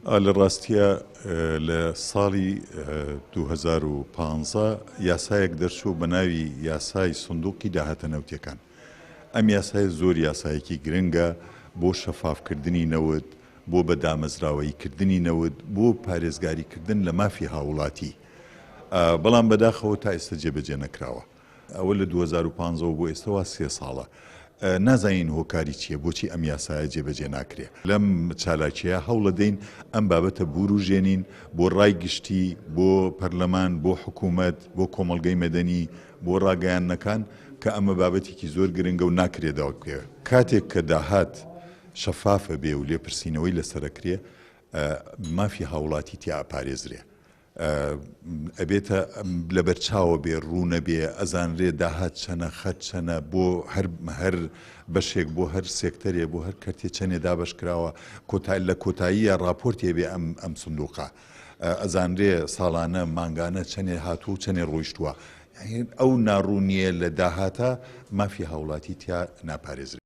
لە ڕاستیا لە ساڵی 2015 یاسایەک دەرچوو بە ناوی یاسای سندوقی داهاتە نەوتیەکان. ئەم یاسایە زۆر یاسایەکی گرنگە بۆ شەفافکردنی نەوت، بۆ بە دامەزراوەیی کردنی نەوت، بۆ پارێزگاری کردن لە مافی هاووڵاتی. بەڵام بەداخەوە تا ئێستا جێبەجێ نەکراوە. ئەوە لە 2015 وە بۆ ئێستا وا سێ ساڵە. نازانین هۆکاری چییە بۆچی ئەم یاسایە جێبەجێ ناکرێ. لەم چالاکییە هەوڵەدەین ئەم بابەتە بوروژێنین بۆ ڕای گشتی، بۆ پەرلەمان، بۆ حکوومەت، بۆ کۆمەڵگەی مەدەنی، بۆ ڕاگەیاندنەکان کە ئەمە بابەتێکی زۆر گرنگە و ناکرێ داوە بکرێ. کاتێک کە داهات شەفاف ئەبێ و لێپرسینەوەی لەسەر ئەکرێ، مافی هاووڵاتی تیا ئەپارێزرێ. ئەبێتە لەبەرچاوە بێ، ڕوونە بێ، ئەزانرێ داهات چەنە، خەرج چەنە، بۆ هەر هەر بەشێک، بۆ هەر سێکتەرێ، بۆ هەر کەرتێ چەنێ دابەش کراوە. کۆتا لە کۆتاییە ڕاپۆرتێ بێ ئەم ئەم سندووقە. ئەزانرێ ساڵانە، مانگانە چەنێ هاتووە و چەنێ ڕۆیشتووە. ئەو ناڕوونییە لە داهاتە مافی هاووڵاتی تیا ناپارێزرێ.